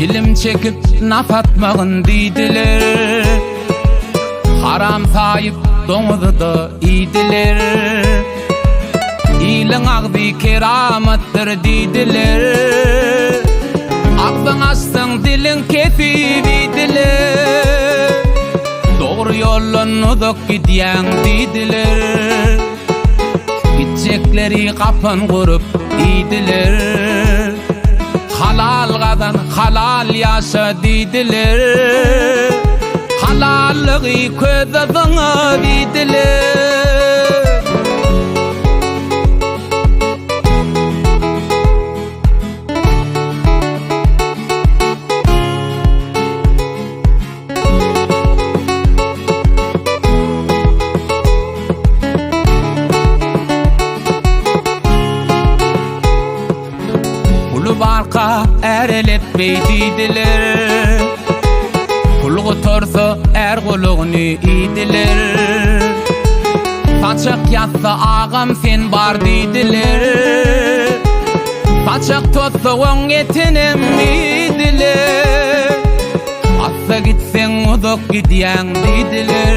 Çilim çekip nas atmagyn diýdiler. Haram saýyp doňuzy-da iýdiler. Iliň agzy keramatdyr diýdiler. Agzyň açsaň diliň kesip iýdiler. Dogry ýoldan uzak gidýäň diýdiler. Gitjekleri gapan gurup iýdiler. Halal gazan, halal ýaşa diýdiler. Halallygy köze zyňyp iýdiler. Puly barka är elepbeý diýdiler. Pul gutarsa är gulugyny iýdiler. Saçak ýazsa agam sen bar diýdiler. Saçak tozsa oň etinem iýdiler. Assa gitseň uzak gidýäň diýdiler.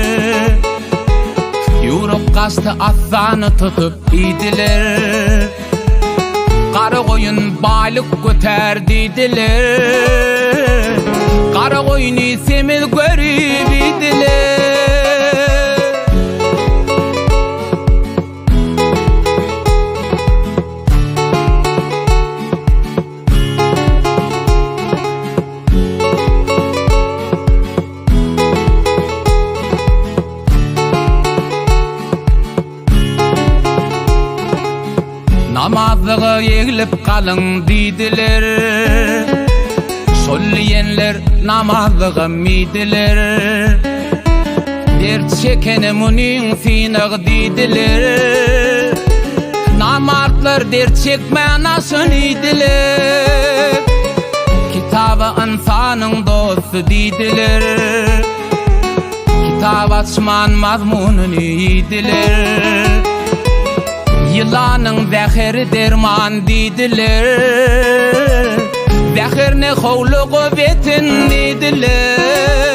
Ýuruk gaçdy assany tutup iýdiler. Gara goýun baýlyk götär diýdiler. Gara goýny semiz görüp iýdiler. Namazlyga eglip galyň diýdiler. Şol diýenler namazlyga midiler. Dert çekene munyň synag diýdiler. Namartlar dert çekmän aşyn iýdiler. Kitaba ynsanyň dosty diýdiler. Kitap açman mazmunyny iýdiler. Ýylanyň zäheri derman diýdiler. Zäherine howlugyp etin diýdiler.